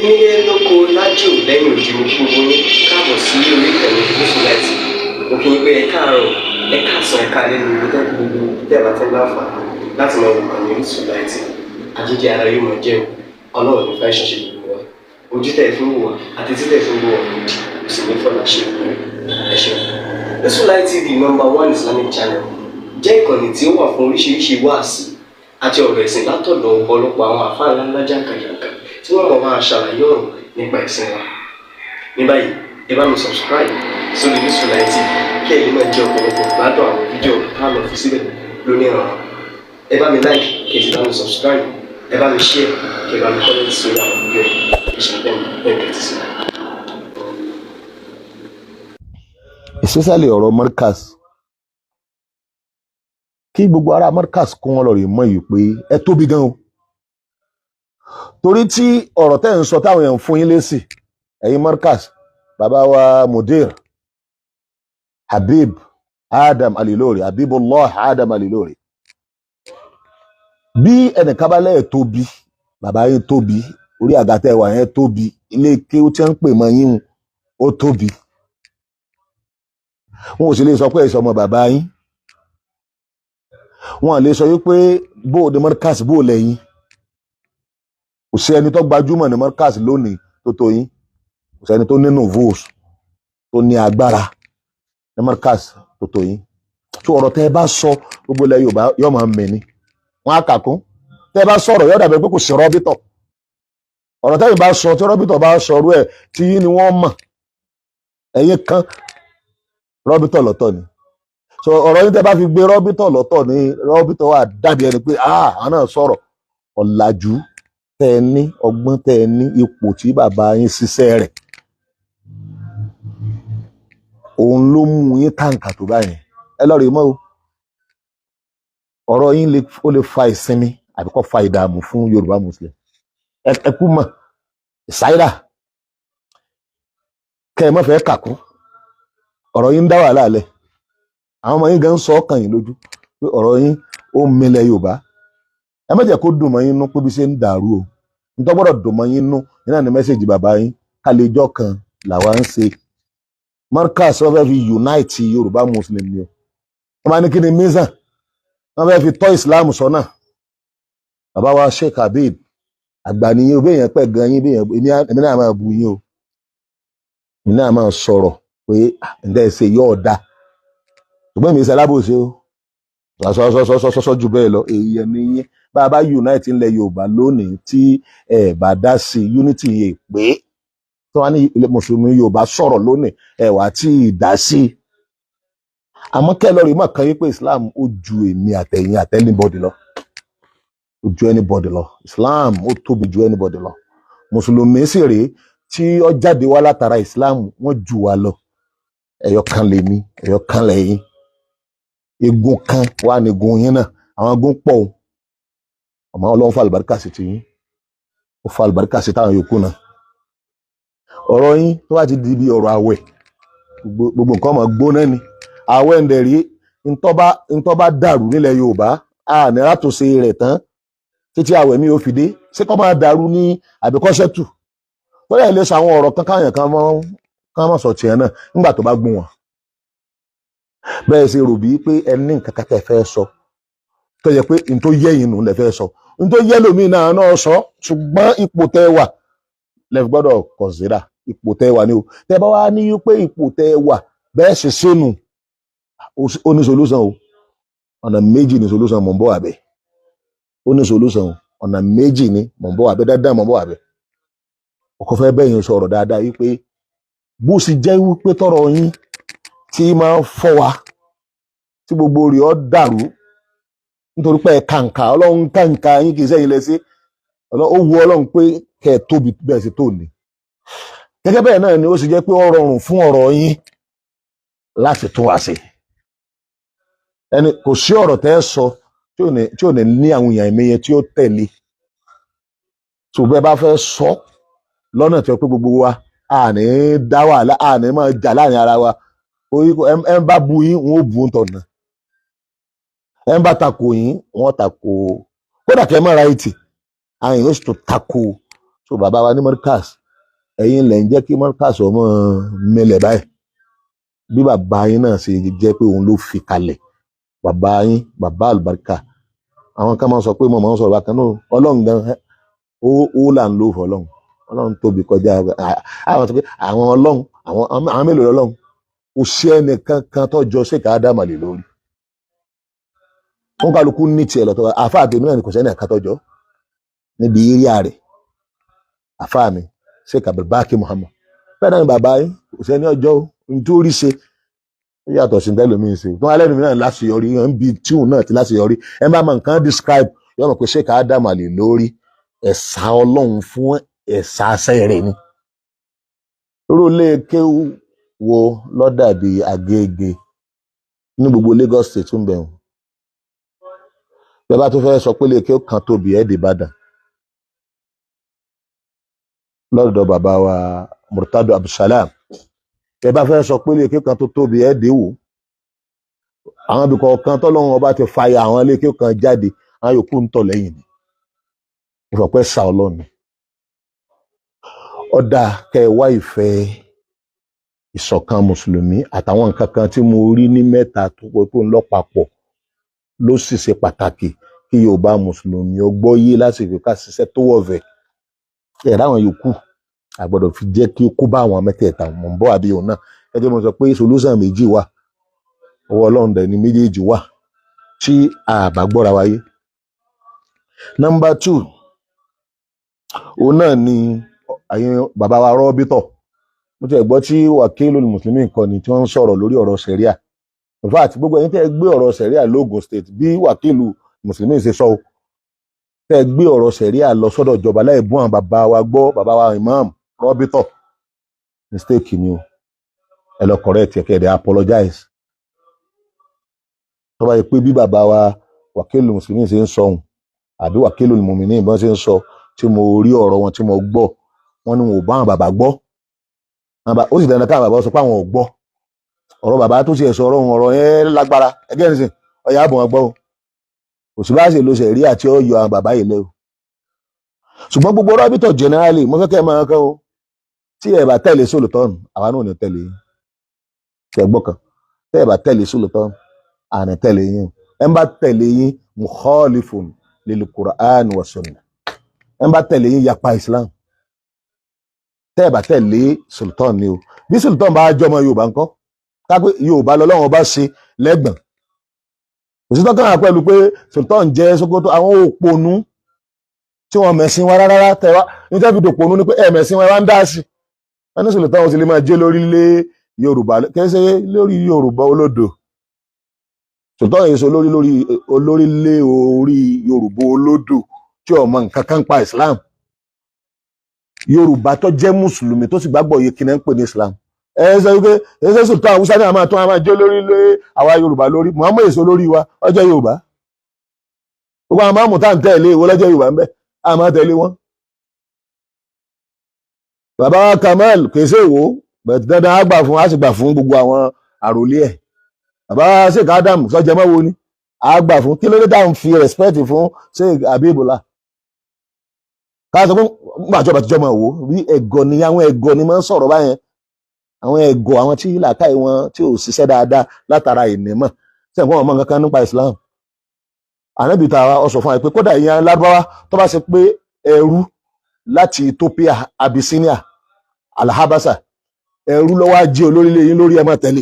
Nílé lóko lájò lẹ́yìn odi, mo kí gbogbo yín káàbọ̀ sí orí ìkànnì Gúúsù Láìtì. Mo kí yín pé ẹ káàárọ̀, ẹ káàsán, ẹ káalẹ́ ní ibi tẹ́ gbogbo tẹ́ bá tẹ́ láǹfààní láti máa wò kàn ní Orísun Láìtì. Àjíjẹ ara yóò máa jẹun, Ọlọ́run ní fẹ́ ṣẹṣẹ gbogbo wa. Ojú tẹ́ fi ń wò wá àti tí tẹ́ fi ń wò wá òdì kò sì ní fọlá ṣe ìpínlẹ̀. Ẹ ṣeun. Orísun Light TV, number one Islamic channel, jẹ́ ìkànnì tí ó wà fún oríṣiríṣi wáàsí àti ọ̀rọ̀ ẹ̀sìn látọ̀dọ̀ ọ̀pọ̀lọpọ̀ àwọn àfáà ńláńlá jàǹkàjàǹkà tí wọ́n mọ̀ máa ṣàlàyé ọ̀rọ̀ nípa ẹ̀sìn wa. Ní báyìí, ẹ bá mi subscribe sórí Orísun Light TV kí ẹ lè máa jẹ ọ̀pọ̀lọpọ̀ gbádùn àwọn fídíò tá a lọ fi síbẹ̀ lónìí ọ̀rọ̀. Ẹ bá mi like, kí ẹ sì bá mi subscribe, ẹ bá mi share, kí ẹ bá mi comment sórí àwọn fídíò yìí. Ẹ ṣe bẹ́ẹ̀ bẹ́ẹ̀ tẹ́tí sí. Especially ọ̀rọ̀ Markaz, kí gbogbo ará Markaz kó wọn lọ rè mọ̀ yìí pé ẹ tóbi gan o, torí tí ọ̀rọ̀ tẹ́ ń sọ táwọn èèyàn fún yín lésì, ẹ̀yin Markaz, bàbá wa Mudir Habib Adam Alilori, Habibullah Adam Alilori, bí ẹnìkan bá lẹ́ẹ̀ tóbi, bàbá yín tóbi, orí àga tẹ́ wà yẹn tóbi, ilé kí ó ti ń pè mọ́ yín ó tóbi, wọn ò sì lè sọ pé ẹ̀sọ́ ọmọ bàbá yín, wọn lè sọ wípé bó o ní Markaz, bó o lẹ́yìn. Kò sí ẹni tó gbajúmọ̀ ní Markaz lónìí tó tó yín, kò sí ẹni tó nínú votes tó ní agbára ní Markaz tó tó yín. Tó ọ̀rọ̀ tẹ́ ẹ bá sọ, gbogbo ilẹ̀ Yorùbá yóò máa mì ní wọn á kà kún. Tẹ́ ẹ bá sọ̀rọ̀, yóò dàbí pé kò sí rọ́bìtọ̀. Ọ̀rọ̀ tẹ́yìn bá sọ, tí rọ́bìtọ̀ bá sọ̀rọ̀ ẹ̀, tí yín ni wọ́n mọ̀, ẹ̀yin kan rọ́bìtọ̀ lọ́tọ̀ ni. So ọ̀rọ̀ yín, tẹ́ bá fi gbé rọ́bìtọ̀ lọ́tọ̀ ní rọ́bìtọ̀ wà dàbí ẹni pé ah, àwọn náà sọ̀rọ̀. Ọ̀làjú tẹ́ ẹ ní, ọgbọ́n tẹ́ ẹ ní, ipò tí bàbá yín ṣiṣẹ́ rẹ̀, òun ló mú yín tàǹkà tó báyìí. Ẹ lọ́ọ́ rí mọ́ o, ọ̀rọ̀ yín ó lè fa ìsinmi àbí kó fa ìdààmú fún Yorùbá Muslim. Ẹ kú mọ̀ ìsáyìdà kẹ́ ẹ má fẹ́ kàkún. Ọ̀rọ̀ yín ń dá wàhálà lẹ̀. Àwọn ọmọ yín gan ń sọ ọkàn yín lójú pé ọ̀rọ̀ yín ó milẹ̀ Yorùbá. Ẹ má jẹ́ kó dùn mọ́ yín nú pé bí ṣe ń dàrú o. Nítorí gbọ́dọ̀ dùn mọ́ yín nú iná ní message bàbá yín kálẹ́jọ́ kan làwa ń ṣe. Markaz, wọ́n fẹ́ fi unite Yorùbá Muslim ni o. Wọ́n máa ní kí ni mizan, wọ́n fẹ́ fi tọ́ Islam sọ́nà. Bàbá wa Sheikh Habib, àgbà nìyẹn o. Bí èèyàn pẹ̀ gan yín, bí èèyàn, èmi náà máa bu yín o, èmi náà máa sọ̀rọ̀ pé ǹdẹ́ ẹ ṣe yóò da, ṣùgbọ́n èmi ṣe alábòsí o, sọsọsọsọsọ jù bẹ́ẹ̀ lọ. Èèyàn nìyẹn. Bá a bá unite ńlẹ̀ Yorùbá lónìí, tí ẹ bá dá sí unity yẹn pé tí wọ́n á ní ilẹ̀ mùsùlùmí Yorùbá sọ̀rọ̀ lónìí, ẹ wà á tí ì dá sí i. Àmọ́ kẹ́ lọ́ọ́ rí mọ̀ kan yín pé Islam ó ju èmi àtẹ̀yìn àti anybody lọ, ó ju anybody lọ. Islam ó tóbi ju anybody lọ. Mùsùlùmí sì rèé tí ó jáde wá látara Islam, wọ́n jù wá lọ. Ẹyọ kan lèmi, ẹyọ kan lẹ́yìn, egun kan wà ní egun yín náà. Àwọn egun pọ̀ o, àmọ́ Ọlọ́run fa àlùbáríkà sí ti yín, ó fa àlùbáríkà sí táwọn yòókù náà. Ọ̀rọ̀ yín tó bá ti di bí ọ̀rọ̀ àwẹ̀, gbogbo nǹkan máa gbóná ni. Àwẹ̀ ń dẹ̀ rí ntọ́ bá dàrú nílẹ̀ Yorùbá, a ní látòsí rẹ̀ tán títí àwẹ̀ mi ò fi dé. Ṣé kọ́ máa dàrú ní àbíkọ́sẹ́tù bóyá ilé sọ àwọn ọ̀rọ̀ kan káyàn kan mọ́ kán mọ̀ sọ tiẹ̀ náà nígbà tó bá gún wọn bẹ́ẹ̀ ṣe rò bí pé ẹ ní nǹkan kan tẹ́ fẹ́ sọ, tó yẹ pé n tó yẹ yín nù lẹ fẹ́ sọ, n tó yẹ lómi náà náà sọ, ṣùgbọ́n ipò tẹ́ wà lẹ fi gbọ́dọ̀ consider ipò tẹ́ wà ní o. Tẹ́ bá wá ní pé ipò tẹ́ wà bẹ́ẹ̀ ṣe sínú, ó ní solution o. Ọ̀nà méjì ní solution, mọ̀ ń bọ̀ àbẹ̀. Ó ní solution o, ọ̀nà méjì ní, mọ̀ ń bọ̀ àbẹ̀ dáadáa, mọ̀ ń bọ̀ àbẹ̀. Ọkọ fẹ́ bẹ́yìn sọ̀rọ̀ dáadáa wípé bó sì jẹ́ wípé tọrọ yín tí máa ń fọ́ wa, tí gbogbo rẹ̀ ọ́ dàrú nítorí pé kàǹkà Ọlọ́run, kàǹkà yín kì í sẹ́yìn lẹ́sí. Ó wu Ọlọ́run pé kẹ́ ẹ tóbi bẹ́ẹ̀ sì tó ní. Gẹ́gẹ́ bẹ́ẹ̀ náà ni ó sì jẹ́ pé ó rọrùn fún ọ̀rọ̀ yín láti tún wá sí. Ẹni kò sí ọ̀rọ̀ tẹ́ ẹ sọ tí ò ní ní àwọn èèyàn ìmẹyẹ tí ó tẹ̀lé tó bẹ́ẹ̀ bá fẹ́ sọ lọ́nà tí ó pé gbogbo wa a ní dá wàhálà, a ní máa jà láàrin ara wa. Ẹ ń bá bu yín, wọn ò bu ń tọ̀nà. Ẹ ń bá takò yín, wọn takò. Kódà kẹ́ ẹ má ra ìtì, àwọn èèyàn sì tún takò. So bàbá wa ní Markaz, ẹ̀yin lẹ̀ ń jẹ́ kí Markaz ọmọ mẹlẹ̀ báyìí. Bí bàbá yín náà ṣe jẹ́ pé òun ló fi kalẹ̀, bàbá yín, bàbá àlùbáríkà. Àwọn kan máa ń sọ pé mo máa ń sọ̀rọ̀ bákan náà, Ọlọ́run gan ó là ń lò fún Ọlọ́run. Ọlọ́run tóbi kọjá àwọn sọ pé àwọn Ọlọ́run, àwọn mélòó lọ́lọ́run? Kò sí ẹnìkan kan tó jọ Sheikh Adam lè lórí. Wọn kálukú ní tiẹ̀ lọ́tọ̀. Àfáà tèmi náà ni kò sẹ́ni ẹ̀ka tọ́jọ́ níbi íríà rẹ̀. Àfáà mi Sheikh Abdulbaki Muhammad, bẹ́ẹ̀ náà ni bàbá yín, kò sẹ́ni ọjọ́ nítorí ṣe ó yàtọ̀ sí tẹ́lómi ṣe tó alẹ́ mi náà láṣeyọrí ń bi tíhùn náà ti láṣeyọrí. Ẹ bá mọ nǹkan describe yóò mọ̀ pé Sheikh Adam lè lórí ẹ̀sà Ọlọ́run fún ẹ̀sà aṣẹ́ rẹ̀ ni. Rólé kéwú wo lọ́dàbí Agége ní gbogbo Lagos State ń bẹ̀rù. Bẹ́ẹ̀ bá tó fẹ́ sọ pé lè kéwú kan tóbi ẹ̀ dé Ìbàdàn lọ́dọ̀ bàbá wa Murtado Abdulsalam. Bẹ́ẹ̀ bá fẹ́ sọ pé lè kéwú kan tó tóbi ẹ̀ dé wò. Àwọn ibì kọ̀ọ̀kan tọ́lọ́run ọba ti fàyà àwọn ilé kéwú kan jáde, àwọn yòókù ń tọ̀ lẹ́yìn ni. Mo fọ pé sa Ọlọ́run ọ̀dà kẹwàá ìfẹ́ ìṣọ̀kan mùsùlùmí àtàwọn nǹkan kan tí mo rí ní mẹ́ta tó pé tó ń lọ papọ̀ ló sì ṣe pàtàkì kí Yorùbá mùsùlùmí ó gbọ́ yé lásìkò ká ṣiṣẹ́ tó wọ̀fẹ̀ ẹ̀ láwọn yòókù àgbọ́dọ̀ fi jẹ́ kí ó kó bá àwọn mẹ́tẹ̀ẹ̀ta. Mọ̀ ń bọ̀ àbí òun náà ẹjọ́ mo sọ pé solution méjì wà, ọwọ́ Ọlọ́run dẹ̀ ni méjèèjì wà tí a bá gbọ́ra wáyé. Nọ́mbà 2, òun náà ni àyìn bàbá wa rọ́bítọ̀. Mo ti gbọ́ tí wàkílù mùsùlùmí kan ni tí wọ́n ń sọ̀rọ̀ lórí ọ̀rọ̀ sẹ̀ríà. In fact, gbogbo ẹ̀yin tẹ́ ẹ gbé ọ̀rọ̀ sẹ̀ríà lógun state bí wàkílù mùsùlùmí ṣe sọ o, tẹ́ ẹ gbé ọ̀rọ̀ sẹ̀ríà lọ sọ́dọ̀ ìjọba láì bú àwọn bàbá wa gbọ́, bàbá wa imam rọ́bítọ̀, mistake ni o. Ẹ lọ correct ẹ, kẹ́ ẹ dẹ̀ apologize. Tó bá yẹ pé bí bàbá wa wàkílù mùsùlùmí ṣe ń sọ ohun àbí wàkílù mùmíní ìbọn ṣe ń sọ tí mo rí ọ̀rọ̀ wọn tí mo gbọ́, wọn ni wọn ò bá àwọn bàbá gbọ́. Ó sì dandan káwọn bàbá sọ pé àwọn ò gbọ́ ọ̀rọ̀ bàbá tó ṣe ẹ̀sọ́ ọ̀rọ̀ òun, ọ̀rọ̀ yẹn lágbára. Ẹgẹ́ nìsín ọ̀yà àbọ̀ wọn gbọ́ o. Kò sí bá ṣe lo ṣẹ̀rí àti ọ̀yọ́ àwọn bàbá yìí lẹ́ o. Ṣùgbọ́n gbogbo rọ́bìtọ̀ generally mo fẹ́ kẹ́ ẹ máa kẹ́ o, tí ẹ bá tẹ̀lé sólùtọ́nù àwa náà ò ní tẹ̀lé yín. Tẹ gbọ́ kan, tẹ́ ẹ bá tẹ̀lé sólùtọ́nù àní tẹ̀lé yín. Ẹ ń bá tẹ̀lé yín mukhalifun lil Qur'an wa sunnah, ẹ ń bá tẹ̀lé yín yapa Islam. Tẹ́ ẹ bá tẹ̀lé sultan ni o. Bí sultan bá jọmọ Yorùbá ńkọ́, kápẹ́ Yorùbá lọ́lọ́run bá ṣe lẹ́gbọ̀n, kò sí tọ́kàn án pẹ̀lú pé sultan jẹ́ Sokoto. Àwọn òpònú tí wọ́n mẹ̀sìn wa rárá tẹ́ wá ní tẹ́ fi dòpònú ni pé ẹ̀ mẹ̀sìn wa wá ń dá sí wọn ní sultan ó sì lè máa jẹ́ lórí lé Yorùbá, kẹsẹ̀ lórí Yorùbá olódò. Sultan yìí sọ lórí lórí olórí lé orí Yorùbá olódò tí ó mọ nǹkan kan pa Islam. Yorùbá tó jẹ́ mùsùlùmí tó sì gbàgbọ́ yìí kí ni ń pè ní Islam. Ẹ ṣe wípé ẹ ṣe sultan Haúsá ní àmà tó àmà jẹ́ lórí lé àwa Yorùbá lórí. Muhammed èso lórí wa ọjọ́ Yorùbá. Gbogbo àwọn máàmù tá à ń tẹ̀lé ìwọ lọ́jọ́ Yorùbá ń bẹ, àmà tẹ̀lé wọn. Bàbá Kamal kì í ṣe ìwò bẹ̀ẹ̀ dandan á gbà fún, á sì gbà fún gbogbo àwọn àròlé ẹ̀. Bàbá Sheikh Adam sọjẹ mọ́wo ni á gbà fún. Kí ló dé tá à ń fi respect fún Sheikh Habibullah? Ká sọ pé gbàjọba tíjọ́ máa wò bí ẹ̀gọ́ ni, àwọn ẹ̀gọ́ ni máa ń sọ̀rọ̀ báyẹn. Àwọn ẹ̀gọ́, àwọn tí làákàyè wọn tí ò ṣiṣẹ́ dáadáa látara ìnímọ̀ tí ẹ̀kọ́ wọn mọ̀ nǹkan kan nípa Islam. Ànábì tàwa ó sọ fún wa pé kódà ìyẹn Lárúbáwá tó bá ṣe pé ẹrú láti Ethiopia, Abyssinia, Alhabasa, ẹrú ló wá jẹ́ olórí lé yín lórí, ẹ máa tẹ̀lé.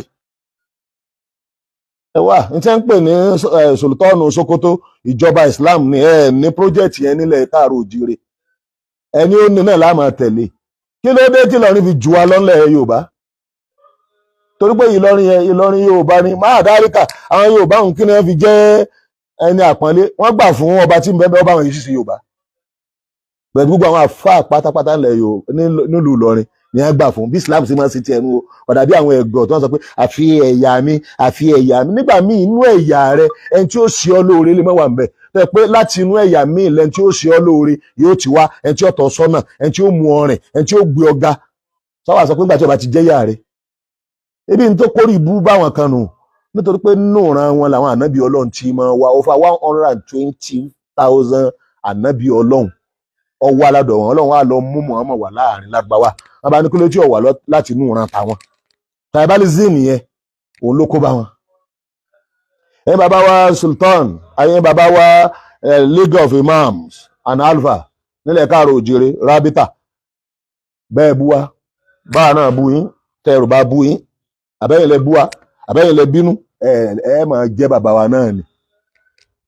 Ẹ wá ní tí wọ́n ń pè ní Sultanu Sokoto, ìjọba Islam ni ẹ ní project yẹn nílẹ̀ káàró òjìrè, ẹni ó ní náà láàmà tẹ̀lé. Kí ló dé tí Ìlọrin fi jù wá lọ́nlẹ̀ Yorùbá? Torí pé Ìlọrin yẹn Ìlọrin Yorùbá ni máa dáríkà. Àwọn Yorùbá òun kí ni wọ́n fi jẹ́ ẹni àpọ́nlé? Wọ́n gbà fún ọba tí ń bẹ́ẹ̀ ọba àwọn yìí sì sí Yorùbá. Bẹ̀rẹ̀ gbogbo àwọn àfáà pátápátá ńlẹ̀ nílùú Ìlọrin ni wọ́n gbà fún bí Islam sì máa ń ṣe tiẹ̀ nu o. Ọ̀dà bí àwọn ẹ̀gọ́ tó ń sọ pé àfi ẹ̀yà mi, àfi ẹ̀yà mi. Nígbà míì inú ẹ̀yà rẹ ẹni tí ó ṣe ọ́ lóore lè má wà ńbẹ̀. Tó yẹ pé láti inú ẹ̀yà míì lẹni tí ó ṣe ọ́ lóore yóò ti wá, ẹni tí ó tọ́ sọ́nà, ẹni tí ó mú ọ rìn, ẹni tí ó gbé ọ ga. Sọ́wọ́ sọ pé nígbà tí ọba ti jẹ́ yà rẹ, ebi ní tó kórè ibú báwọn kan nù, nítorí pé nínú ìran wọn làwọn ànábì Ọlọ́run ti máa wá over 120,000 ànábì Ọlọ́run. Ọwọ́ aládọ̀ wọn, Ọlọ́run á lọ mú Muhammad wà láàrin Lárúbáwá. Wọn bá ní kí ló tí ò wà láti inú ìran tàwọn. Tribalism yẹn òun ló kó bá wọn. Ẹ̀yin bàbá wa Sultan, ẹ̀yin bàbá wa League of Imams and Alpha nílẹ̀ káàró òjìrè Rabita, bẹ́ẹ̀ bú wa, báwa náà bú yín. Tẹ́rù bá bú yín, àbẹ́yìn lẹ bú wa, àbẹ́yìn lẹ bínú, ẹ ẹ máa jẹ́ bàbá wa náà ni.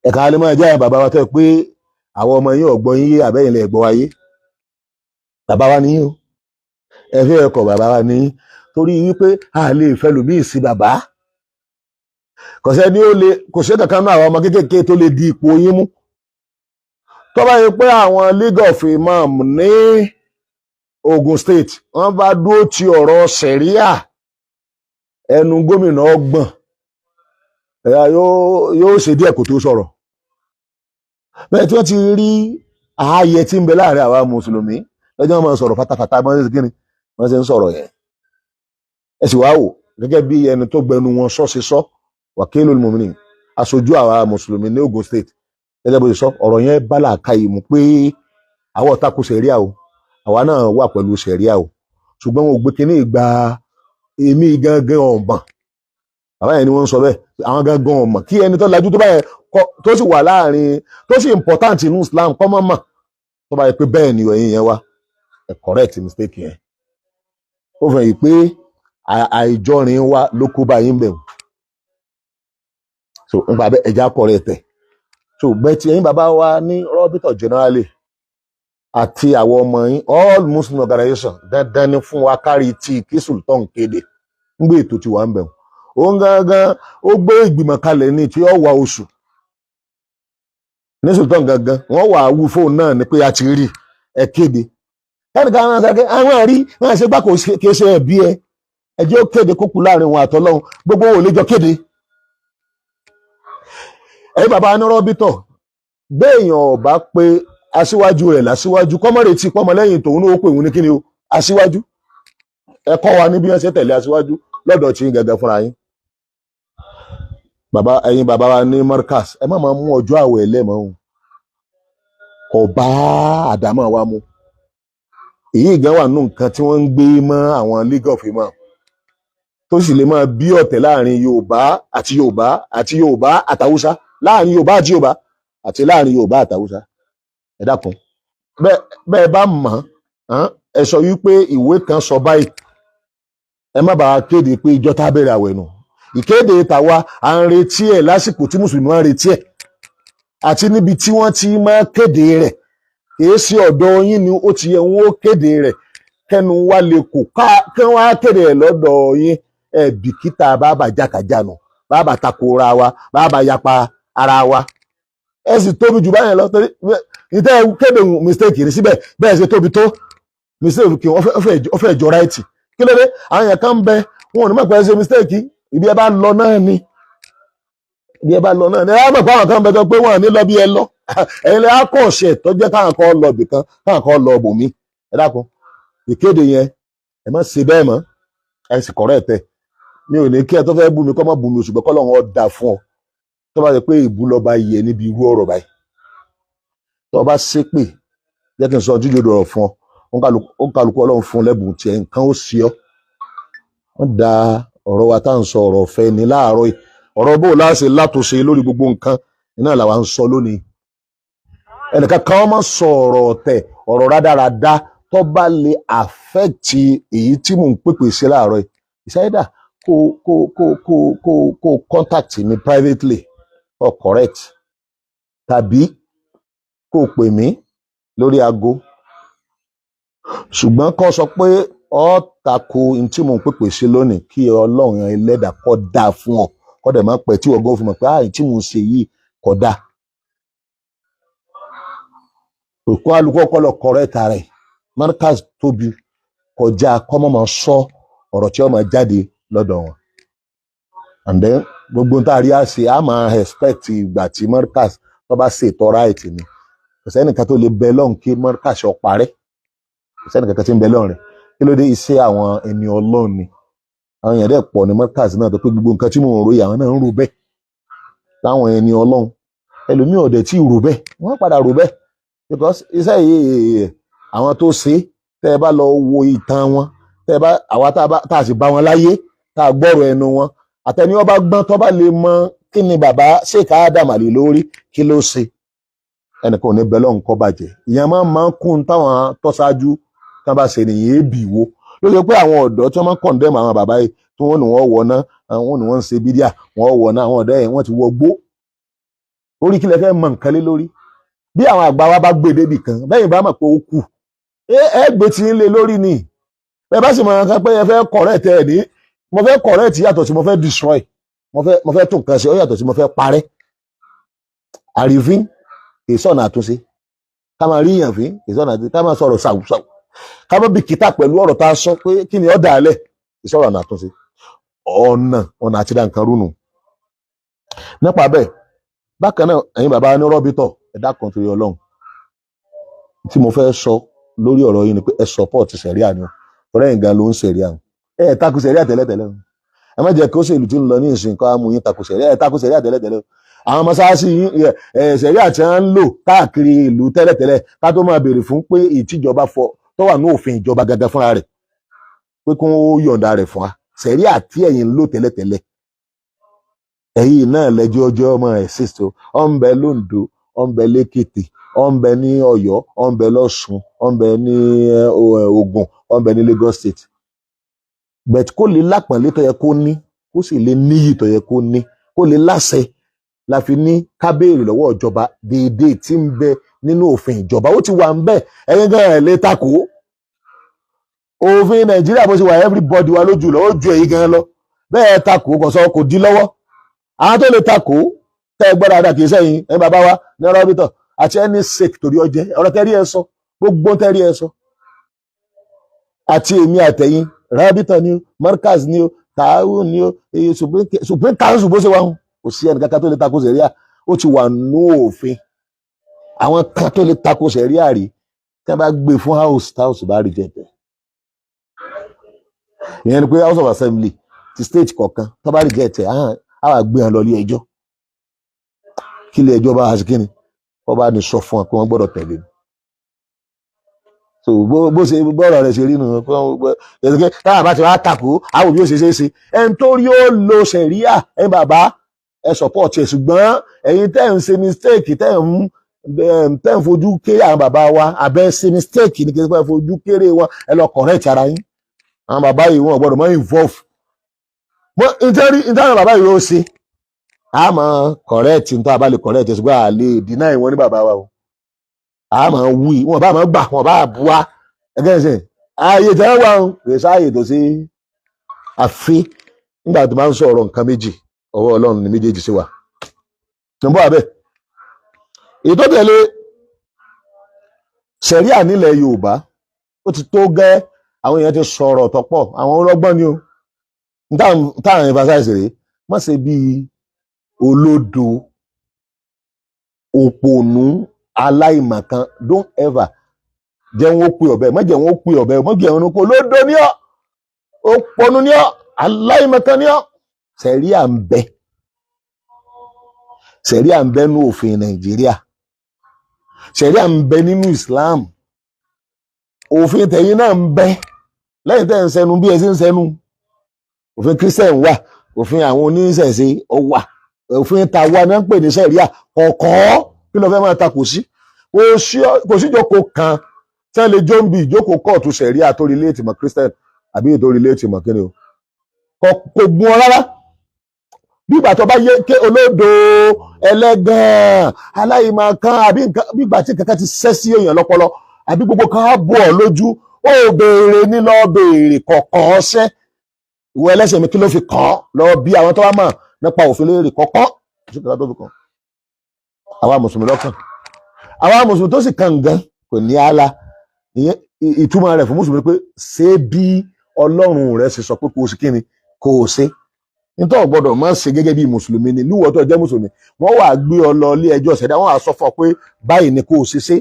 Ẹ̀ka lè máa jẹ́ àyàn bàbá wa tẹ́ pé àwọn ọmọ yín ọ̀gbọ́n yín yé, àbẹ́yìn lẹ gbọ́ wáyé. Bàbá wa ní yín o, ẹ fẹ́ ẹ̀kọ́ bàbá wa ní yín, torí wípé a lè fẹ́ lòmíì sí bàbá. Kò sẹ́ni ó lè, kò sí kankan náà àwọn ọmọ kéékèèké tó lè di ipò yín mú. Tó bá yẹ pé àwọn League of Imam ní Ogun State wọ́n bá dúró ti ọ̀rọ̀ sẹ̀ríà, ẹnu gómìnà ọgbọ̀n ẹ̀yà yóò ṣe díẹ̀ kó tó sọ̀rọ̀. Bẹ́ẹ̀ tí wọ́n ti rí ààyè tí ń bẹ láàrin àwa mùsùlùmí lọ́jọ́ wọn máa sọ̀rọ̀ fatafata, bọ́n ṣe kíni wọ́n ṣe ń sọ̀rọ̀ yẹn. Ẹ sì wá wò gẹ́gẹ́ bí ẹni tó gbẹnu wọn sọ ṣe sọ, Wakilul Muminin, aṣojú àwa mùsùlùmí ní Ogun State, gẹ́gẹ́ bó ṣe sọ ọ̀rọ̀ yẹn bá làákàyè mu pé àwọn ò tako sẹ̀ríà o, àwa náà wà pẹ̀lú sẹ̀ríà o, ṣùgbọ́n wọn ò gbé kínní ìgbà èmi gangan ọ̀mọ̀. Bàbá yẹn ni wọ́n ń sọ bẹ́ẹ̀, àwọn gangan ọ̀mọ̀ kí ẹni tó lajú tó báyẹn tó sì wà láàrin tó sì important inú Islam kọ́ mọ́ mọ̀. Tó bá yẹ pé bẹ́ẹ̀ ni ẹ̀yin yẹn wá, ẹ correct mistake yẹn. Ó fẹ́ yìí pé àìjọrin wa ló kó bá yín bẹ̀ wò. So nípa bẹ́ẹ̀, ẹja correct ẹ̀. So bẹ́ẹ̀ tí ẹ̀yin bàbá wa ní rọ́bìtọ̀ generally àti àwọn ọmọ yín, all Muslim organization, dandan ni fún wa kárí tí kí Sultan kéde ń gbé ètò tí wà ń bẹ̀ wọ́n. Òun gangan ó gbé ìgbìmọ̀ kalẹ̀ ní tí ó wà oṣù ní Sultan gangan, wọ́n wà á wú fóònù náà ni pé a ti rí ẹ kéde. Ẹnìkan àwọn akẹ́kẹ́ àwọn àrí wọn àṣẹ gbà kò kì í ṣe ẹ̀bí ẹ, ẹ jẹ́ ó kéde kókù láàrin wọn àtọlọ́hun, gbogbo wọn ò lè jọ kéde. Ẹ̀yin bàbá anírọ́bìtọ̀, béèyàn ọba pé aṣíwájú rẹ̀ lásíwájú, kọ́mọ́rètí pọ́mọlẹ́yìn tòun ní ó pè òun ní kíni o aṣíwájú. Ẹ kọ́ wa ní bí wọ́n ṣe tẹ̀lé aṣíwájú lọ́dọ̀ tí ń gẹ́gẹ́ fúnra yín. Bàbá, ẹ̀yin bàbá wa ní Markaz, ẹ má máa mú ọjọ́ àwẹ̀ lẹ́mọ̀ o, kò bá àdámọ̀ wa mu. Èyí gan wà nù nǹkan tí wọ́n ń gbé mọ́ àwọn League of Imam tó sì lè máa bí ọ̀tẹ̀ láàrin Yorùbá àti Yorùbá àti Yorùbá àtàwùsá, láàrin Yorùbá àti Yorùbá àti láàrin Yorùbá àtàwùsá. Ẹ dákun, bẹ́ẹ̀ bẹ́ẹ̀ bá mọ̀ ọ́n, ẹ sọ wípé ìwé kan sọ báyìí, ẹ má bàa kéde pé ìjọ tá a bẹ̀rẹ̀ àwẹ̀ nù. Ìkéde tàwa, à ń retí ẹ̀ lásìkò tí mùsùlùmí ń retí ẹ̀ àti níbi tí wọ́n ti máa kéde rẹ̀. Kìí ṣe ọ̀dọ̀ yín ni ó ti yẹ wọ́n ó kéde rẹ̀, kẹnu wa lè kó ká kí wọ́n á kéde rẹ̀ lọ́dọ̀ yín. Ẹ bìkítà bàbà jákàjánu, bàbà takora wa, bàbà yapa ara wa. Ẹ sì tóbi jù báyẹn lọ, torí ìtẹ́ kéde mistake ní síbẹ̀ bẹ́ẹ̀ ṣe tóbi tó mistake kí wọ́n fẹ́ jọ right. Kí ló dé? Àwọn èèyàn kan ń bẹ, wọn ò ní mọ̀ pé ẹ ṣe mistake. Ibi ẹ bá lọ náà ni, ibi ẹ bá lọ náà ni. Ẹ á mọ̀ pé àwọn kan ń bẹ tó pé wọn ò ní lọ bí ẹ lọ. Ẹ̀yin lè á kọ̀ ṣe tó jẹ́ káwọn kan lọ bìkan, káwọn kan lọ bòmí. Ẹ dákun, ìkéde yẹn, ẹ má ṣe bẹ́ẹ̀ mọ́, ẹ sì correct ẹ. Mi ò ní kí ẹ tó fẹ́ bú mi kọ́ mọ́ bú mi, ṣùgbọ́n kọ́lọ́run ó dà fún ọ tó bá ṣe pé ìbú lọ́ba yẹ níbi irú ọ̀rọ̀ báyìí. Tó bá ṣépè, jẹ́ kí n sọ jíjò dọ̀rọ̀ fún ọ. Ó ń kálukú Ọlọ́run fún lẹ́bùn tiẹ̀, nǹkan ó sí ọ. Wọ́n da ọ̀rọ̀ wa tá à ń sọ, ọ̀rọ̀ ọ̀fẹ́ ni láàárọ̀ yìí. Ọ̀rọ̀ bó láṣẹ látúnṣe lórí gbogbo nǹkan iná làwa ń sọ lónìí. Ẹnìkan kan máa sọ ọ̀rọ̀ ọ̀tẹ̀, ọ̀rọ̀ rádaràda tó bá lè affect èyí tí mò ń pèpè sí láàárọ̀ yìí, ìsáyédà kó contact mi privately or correct, tàbí kó pè mí lórí aago. Ṣùgbọ́n kó sọ pé ọ tako n tí mò ń pèpè sí lónìí, kí Ọlọ́run ẹlẹ́dàá kó dáa fún ọ, kó dẹ̀ má pẹ́ tí ọgọ́ fún mi pé àì tí mò ń ṣe yìí kò dáa. Òkú alùpùpù ọpọlọ correct rẹ̀. Markaz tóbi kọjá kọ́mọ́ máa sọ ọ̀rọ̀ tí ó máa jáde lọ́dọ̀ wọn. And then gbogbo tá a rí àṣe, a máa expect ìgbà tí Markaz tó bá ṣètò right ni. Kò sẹ́nìkan tó lè bẹ lọ́hùn kí Markaz ó parẹ́. Kò sẹ́nìkan kan tí ń bẹ lọ́hùn rẹ̀. Kí ló dé? Iṣẹ́ àwọn ẹni Ọlọ́run ni. Àwọn èèyàn dẹ̀ pọ̀ ní Markaz náà tó pé gbogbo nǹkan tí mò ń ròyìn, àwọn náà ń rò bẹ́ẹ̀ láwọn ẹni Ọlọ́run. Ẹlòmíì ọ̀dẹ̀ tí ì rò bẹ́ẹ̀, wọ́n padà rò bẹ́ẹ̀. Because iṣẹ́ yìí, àwọn tó ṣe, tẹ́ ẹ bá lọ wo ìtàn wọn, tẹ́ ẹ bá àwa tá a sì bá wọn láyé, tá a gbọ́rọ̀ ẹnu wọn, àtẹni ọba gbọ́n tó bá lè mọ kí ni bàbá Sheikh Adam Al-Ilory kí ló ṣe, ẹnìkan ò ní bẹ́ẹ̀ lọ́hùn kọ́ bàjẹ́. Ìyẹn máa ń kún táwọn tọ́ṣáájú tán bá ṣe nìyẹn ébì wo ló ṣe pé àwọn ọ̀dọ́ tí wọ́n máa ń condemn àwọn bàbá yìí, tí wọ́n ní wọ́n wọ̀ ná, àwọn ní wọ́n ń ṣe bídíà, wọ́n wọ̀ ná. Àwọn ọ̀dọ́ yẹn wọ́n ti wọ gbó orí. Kí lẹ fẹ́ mọ nǹkan lé lórí? Bí àwọn àgbà wa bá gbé débì kan bẹ́yìn bá mọ̀ pé ó kù, ẹ gbé tí ń lé lórí ni. Bẹ́ẹ̀ bá sì mọ̀ nǹkan pé ẹ fẹ́ correct, ẹ ní mo fẹ́ correct yàtọ̀ sí mo fẹ́ destroy. Mo fẹ́ tún nǹkan ṣe, ó yàtọ̀ sí mo fẹ́ parẹ́. Àrífín kì í sọ̀nà àtúnṣe. Ká máa rí yàn fín kì í sọ̀nà àtúnṣe. Ká máa sọ̀rọ̀ ṣàwùṣàwù, ká má bìkítà pẹ̀lú ọ̀rọ̀ tá a sọ pé kí ni ó dà á lẹ̀, kì í sọ̀rọ̀ ọ̀nà àtúnṣe. Ọ̀nà àti dá nǹkan rúnu. Nípa bẹ́ẹ̀, bákan náà, ẹ̀yin bàbá ní rọ́bìtọ̀, ẹ dákun torí Ọlọ́run, tí mo fẹ́ sọ lórí ọ̀rọ̀ yìí ni pé ẹ support sẹ̀ríà ni o. Torí ẹ̀yin gan ló ń sẹ̀ríà o. Ẹ ẹ̀ takò sẹ̀ríà tẹ́lẹ̀tẹ́lẹ̀ o. Ẹ má jẹ́ kí ó ṣèlú tí ń lọ ní ìsìn kọ́ á mú yín takò sẹ̀ríà. Ẹ takò sẹ̀ríà tẹ́lẹ̀tẹ́lẹ̀ o. Àwọn mọ́sáàsì yín ẹ sẹ̀ríà tí wọ́n ń lò káàkiri ìlú tẹ́lẹ̀tẹ́lẹ̀, ká tó máa béèrè fún pé ìtìjọba fọ tó wà ní òfin ìjọba gangan fúnra rẹ̀ pé kó yọ̀ǹda rẹ̀ fún wa, sẹ̀ríà tí ẹ̀yin ń lò tẹ́lẹ̀tẹ́lẹ̀, ẹ̀yin náà lẹ́jọ́ ọjọ́ ọmọ ẹ̀ sísọ. Ọ̀ ń bẹ lóńdó, ọ̀ ń bẹ lẹ́kìtì, ọ̀ ń bẹ ní Ọ̀yọ́, ọ̀ ń bẹ lọ́ṣun, ọ̀ ń bẹ ní Ògùn, ọ̀ ń bẹ ní Lagos State. But kó lè lápọ̀nlé tó yẹ kó ní, kó sì lè níyì tó yẹ kó ní, kó lè láṣẹ, la fi ní ká béèrè lọ́wọ́ ìjọba déédéé tí ń bẹ nínú òfin ìjọba. Ó ti wà ń bẹ, ẹ̀yin gan ẹ̀ lè takò òfin Nàìjíríà bó ṣe wà. Everybody wa lójú lọ, ó ju èyí gan lọ. Bẹ́ẹ̀ takò kò sọ kò dí lọ́wọ́. Àwọn tó lè takò tẹ́ ẹ gbọ́ dáadáa kì í sẹ́yìn ẹ̀yin bàbá wa ní ọ̀rọ̀ àti ẹni sèk torí ọjẹ́ ọ̀rọ̀ tẹ́rí ẹ sọ, gbogbo tẹ́rí ẹ sọ, àti èmi àtẹ̀yìn, rábìtà ni o, markaz ni o, tààrù ni o, èyí Supreme Council bó ṣe wà ń, kò sí ẹnì kankan tó lè takò sẹ̀ríà. Ó ti wà nú òfin. Àwọn kan tó lè takò sẹ̀ríà rí, tí wọ́n bá gbé fún house, tí house bá reject ẹ̀, ìyẹn ni pé House of Assembly ti state kọ̀ọ̀kan tó bá reject ẹ̀, á wà gbé wọn lọ ilé ẹjọ́. Kí ilé ẹjọ́ bá wá sí, kí ni wọ́n bá ní sọ fún wọn pé wọ́n gbọ́dọ̀ tẹ̀lé ni. So bó ṣe bọ́ọ̀rọ̀ rẹ̀ ṣe rí nù, táwọn bá ti wá takò àwọn òbí ó ṣe ṣe é ṣe. Ẹni tó rí ó lo sẹ̀ríà, ẹ̀yin bàbá, ẹ support ẹ̀. Ṣùgbọ́n ẹ̀yin tẹ́ ń ṣe mistake, tẹ́ ń fojú kéré àwọn bàbá wa, àbẹ́ ṣe mistake ní kí ẹ fojú kéré wọn, ẹ lọ correct ara yín. Àwọn bàbá yìí, wọn ò gbọ́dọ̀ mọ́ involve nítorí nítorí àwọn bàbá yìí ó ṣe a máa correct nítorí a bá lè correct, ṣùgbọ́n a lè deny wọn ní bàbá wa o. A máa wí, wọn bá máa gbà, wọn bá bu wa ẹgẹ́ ṣe ààyè tẹ́ wà ń kì í sáàyè tó sí. Àfi nígbà tó máa ń sọ̀rọ̀ nǹkan méjì, ọwọ́ Ọlọ́run ní méjèèjì sí wa níbo àbẹ́. Èyí tó tẹ̀lé sẹ̀ríà nílẹ̀ Yorùbá, ó ti tó gẹ́. Àwọn èèyàn ti sọ̀rọ̀ tọ́pọ̀, àwọn ọlọ́gbọ́n ni o. Táwọn emphasize rèé, má ṣe bíi olódo, òpònú, aláìmọ̀kan. Don't ever jẹ́ wọn ó pè ọ̀bẹ, má jẹ́ wọn ó pè ọ̀bẹ, má jẹ́ wọn ó pè olódo ní ọ́, òpònú ní ọ́, aláìmọ̀kan ní ọ́. Sẹ̀ríà ń bẹ, sẹ̀ríà ń bẹ nínú òfin Nàìjíríà, sẹ̀ríà ń bẹ nínú Islam, òfin tẹ̀yìn náà ń bẹ lẹ́yìn tẹ́ ń sẹnu bí ẹ ṣe ń sẹnu. Òfin Christian wà, òfin àwọn oníṣẹ̀ṣe ó wà, òfin tàwa ní wọ́n ń pè ní sẹ̀ríà kọ̀ọ̀kan. Kí ló fẹ́ máa takò sí? Kò sí ìjókòó kan tí wọ́n lè jó ń bi ìjókòó kóòtù sẹ̀ríà tó relate mọ́ Christian àbí ètò relate mọ́ kíni o. Kò gún ọ rárá. Bí ìgbà tó bá yé ké olódo, ẹlẹ́gàn, aláìmọ̀kan, àbí nǹkan bí ìgbà tí kankan ti ṣẹ́ sí èèyàn lọ́pọlọ, àbí gbogbo kan á bọ̀ ọ́ lójú, ó béèrè ní lọ́ọ́ béèrè kọ̀ọ̀kan ọṣẹ́ ìwọ ẹlẹ́sìn mi, kí ló fi kàn án? Lọ bí àwọn tó bá mọ̀ nípa òfin léèrè kọ̀ọ̀kan. Kò sí kankan tó fi kàn àwa mùsùlùmí lọ́kàn. Àwa mùsùlùmí tó sì kàn gan kò ní àlà. Ìyẹn ìtumọ̀ rẹ̀ fún mùsùlùmí pé ṣé bí Ọlọ́run rẹ̀ ṣe sọ pé kò sí kíni kò ṣe nítorí gbọ́dọ̀ má ṣe gẹ́gẹ́ bí mùsùlùmí ni. Lúwọ́ tó jẹ́ mùsùlùmí, wọ́n wà gbé ọ lọ ilé ẹjọ́ ṣẹ̀dá, wọ́n wà sọ fún ọ pé báyìí ni kò ṣe ṣe.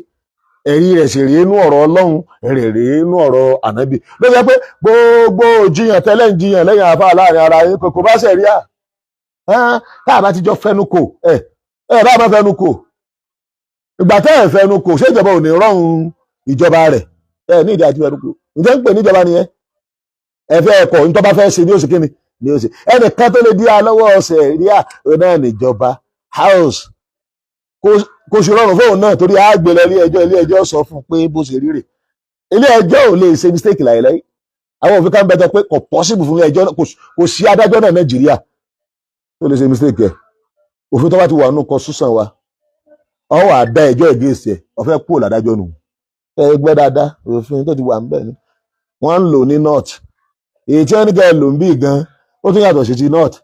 Ẹ̀rí rẹ̀ sì rèé inú ọ̀rọ̀ Ọlọ́run, ẹ̀rí rèé inú ọ̀rọ̀ Ànábì. Ló jẹ́ pé gbogbo jiyàn tẹ́lẹ̀ ń jiyàn lẹ́yìn àfa láàrin ara yín kò bá ṣẹ̀ríà tá a bá ti jọ fẹnu kò, ẹ ẹ bá bá fẹnu kò. Ìgbà tẹ́ ẹ̀ fẹnu kò, ṣé ìjọba ò ní rọrùn ìjọba rẹ̀? Ẹ ní ìdí àti fẹnu kò. Ǹjẹ́ ń pè níjọba nìyẹn? Ẹ fẹ́ ẹ̀kọ́ ní tó bá fẹ́ ṣe ní oṣù kínní ní oṣù ẹnìkan tó lè dí alọ́wọ́ ṣẹ̀ríà náà níjọba house. Kò sì rọrùn fóun náà, torí àgbélẹ̀ ilé ẹjọ́, ilé ẹjọ́ sọ fún un pé bó ṣe rí rè. Ilé ẹjọ́ ò lè ṣe mistake láìláì. Àwọn òfin kan bẹ tó pé kò possible fún ilé ẹjọ́, kò sí adájọ́ náà Nàìjíríà tó lè ṣe mistake ẹ̀. Òfin tó bá ti wà nínú constitution wa, ọ wà dá ẹjọ́ against ẹ̀, ọ fẹ́ kúrò ládájọ́ nù. Ẹ gbọ́ dáadáa, òfin tó ti wà ńbẹ̀ ni wọ́n ń lò ní north. Èyí tí wọ́n ní kẹ́ ẹ lò ń bí gan, ó tún yàtọ̀ sí ti north.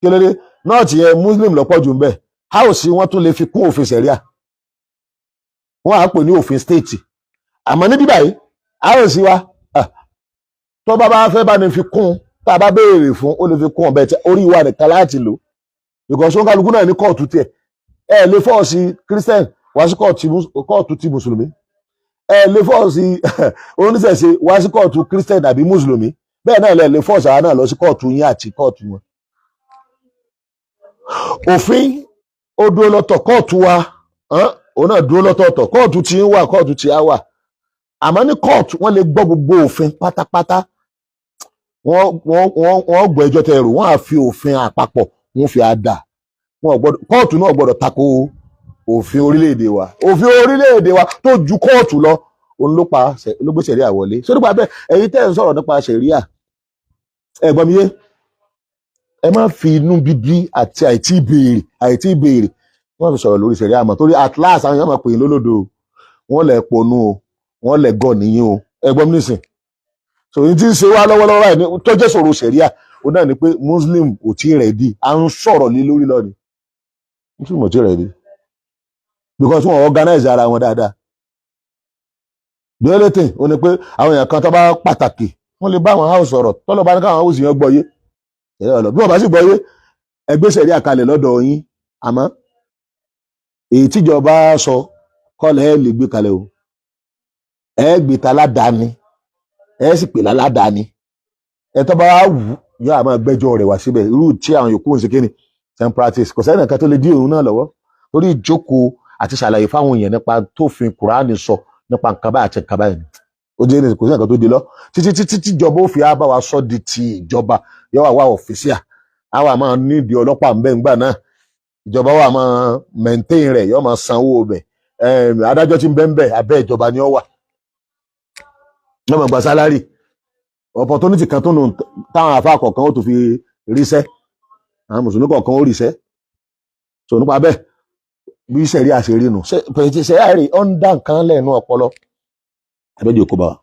Kí ló dé? North yẹn, Muslim lọ́pọ̀ jù ń bẹ̀. House wọ́n tún lè fi kún òfin sẹ̀ríà, wọ́n á pè ní òfin state. Àmọ́ ní bíbáyìí, house wa, tó bá bá fẹ́ bá ní fi kún, tá a bá béèrè fún, ó lè fi kún ọ̀bẹ tí orí wa nìkan láti lò, because wọn kálukú náà ní kóòtù tiẹ̀. Ẹ lè force Christian wá sí kóòtù ti mùsùlùmí, ẹ lè force oníṣẹ̀ṣe wá sí kóòtù Christian àbí mùsùlùmí. Bẹ́ẹ̀ náà lẹ lè force àwa náà lọ sí kóòtù yín àti kóòtù wọn. Òfin ó dúró lọ́tọ̀, kóòtù wa òun náà dúró lọ́tọ̀ọ̀tọ̀. Kóòtù tí ń wà, kóòtù tí á wà. Àmọ́ ní kóòtù, wọ́n lè gbọ́ gbogbo òfin pátápátá, wọ́n gbọ́ ẹjọ́ tẹ́ rò, wọ́n á fi òfin àpapọ̀, wọ́n fi àdá wọn gbọ́dọ̀. Kóòtù náà gbọ́dọ̀ tako òfin orílẹ̀-èdè wa. Òfin orílẹ̀-èdè wa tó ju kóòtù lọ, òun ló pa ló gbé ṣẹ̀ríà wọlé. Sórí pa bẹ́ẹ̀, ẹ̀yin tẹ́ ẹ̀ ń sọ̀rọ̀ nípa ṣẹ̀ríà, ẹ gbọ́ mi yé, ẹ má fi inú bíbí àti àìtí ìbéèrè wọ́n fi sọ̀rọ̀ lórí ṣẹ̀ríà mọ́, torí at last, àwọn èèyàn máa pè é lólòdò, wọ́n lẹ̀ ponú o, wọ́n lẹ̀ gọ̀ níyìn o. Ẹ gbọ́ mi nísìn. So ní tí ń ṣe wá lọ́wọ́lọ́wọ́ báyìí tó jẹ́ sọ̀rọ̀ ṣẹ̀ríà, ó náà ni pé Muslim ò tí ì ready. À ń sọ̀rọ̀ lé lórí lọ́ni, Muslim ò tí ì ready because wọ́n organize ara wọn dáadáa. The only thing ó ní pé àwọn èèyàn kan tó bá pàtàkì, wọ́n lè bá àwọn house sọ̀rọ̀, tọ́lọ́ bá ní káwọn house yẹn gbọ́ yé ẹ̀rọ lọ. Bí wọ́n bá sì gbọ́ yé, ẹgbẹ́ ṣẹ̀ríà kalẹ̀ lọ́dọ̀ yín. Àmọ́ èyí tíjọba sọ kọ́lẹ̀ ẹ̀ lè gbé kalẹ̀ o, ẹ gbé ta ládàáni, ẹ sì pè láládàáni. Ẹ tó bá wù ú, yóò àmọ́ gbẹ́jọ́ rẹ̀ wá síbẹ̀, irú tí àwọn yòókù ń ṣe kíni same practice. Kò sẹ́ni kan tó lè dí òun náà lọ́wọ́, torí ìjókòó àti ṣàlàyé fáwọn èèyàn nípa tófin Kùránì sọ nípa nǹkan báyìí àti nǹkan báyìí ni ó jẹ́ ní. Kò sí nǹkan tó di lọ títí títí tíjọba ó fi á bá wa sọ di ti ìjọba, yóò wá wá official, á wà máa nídìí ọlọ́pàá ń bẹ́ ńgbà náà. Ìjọba wa máa maintain rẹ̀, yóò máa sanwó bẹ̀. Adájọ́ tí ń bẹ́ ń bẹ̀, abẹ́ ìjọba ni ó wà, yóò máa gba salary. Opportunity kan tó nù táwọn àfa kọ̀ọ̀kan ó tó fi ríṣẹ́, àwọn mùsùlùmí kọ̀ọ̀kan ó ríṣẹ́. So nípa bẹ́ẹ̀, bí sẹ̀rí àṣírí nù, sẹ̀rí ó ń dá nǹkan lẹ́nu ọpọlọ àbẹ́jọ́ kó bá wa.